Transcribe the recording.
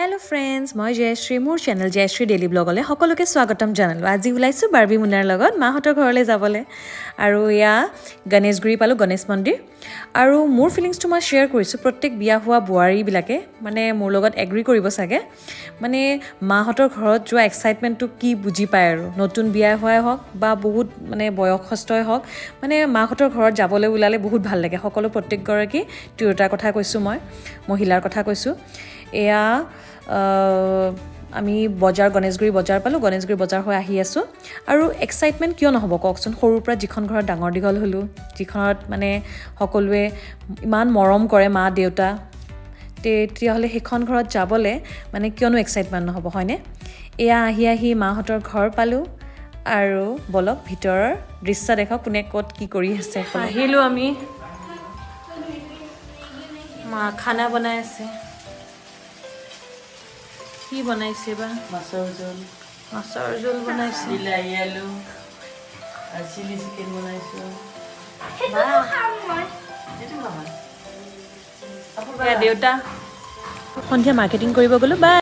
Hello' friends, মই জয়শ্ৰী। মোৰ channel Jayashree daily ব্লগলৈ সকলোকে স্বাগতম জনালোঁ। আজি ওলাইছোঁ বাৰ্বি মুনাৰ লগত মাহঁতৰ ঘৰলৈ যাবলৈ আৰু এয়া গণেশগুৰি পালোঁ, গণেশ মন্দিৰ। আৰু মোৰ ফিলিংছটো মই শ্বেয়াৰ কৰিছোঁ। প্ৰত্যেক বিয়া হোৱা বোৱাৰীবিলাকে মানে মোৰ লগত এগ্ৰী কৰিব চাগে। মানে মাহঁতৰ ঘৰত যোৱা এক্সাইটমেণ্টটো কি বুজি পায় আৰু নতুন বিয়া হোৱাই হওক বা বহুত মানে বয়সস্থই হওক, মানে মাহঁতৰ ঘৰত যাবলৈ ওলালে বহুত ভাল লাগে সকলো। প্ৰত্যেকগৰাকী তিৰোতাৰ কথা কৈছোঁ, মই মহিলাৰ কথা কৈছোঁ। এয়া আমি বজাৰ, গণেশগুৰি বজাৰ পালোঁ। গণেশগুৰি বজাৰ হৈ আহি আছোঁ। আৰু এক্সাইটমেণ্ট কিয় নহ'ব কওকচোন? সৰুৰ পৰা যিখন ঘৰত ডাঙৰ দীঘল হ'লোঁ, যিখনত মানে সকলোৱে ইমান মৰম কৰে, মা দেউতা, তেতিয়াহ'লে সেইখন ঘৰত যাবলৈ মানে কিয়নো এক্সাইটমেণ্ট নহ'ব, হয়নে? এয়া আহি আহি মাহঁতৰ ঘৰ পালোঁ আৰু ব'লক, ভিতৰৰ দৃশ্য দেখক, কোনে ক'ত কি কৰি আছে। আহিলোঁ আমি। মা খানা বনাই আছে। কি বনাইছে বা? মাছৰ জোল। মাছৰ জোল বনাইছে। বিলাহী, আলু আৰু চিলি চিকেন বনাইছোঁ। সেইটো নহয়। এয়া দেউতা। সন্ধিয়া মাৰ্কেটিং কৰিব গ'লোঁ বা।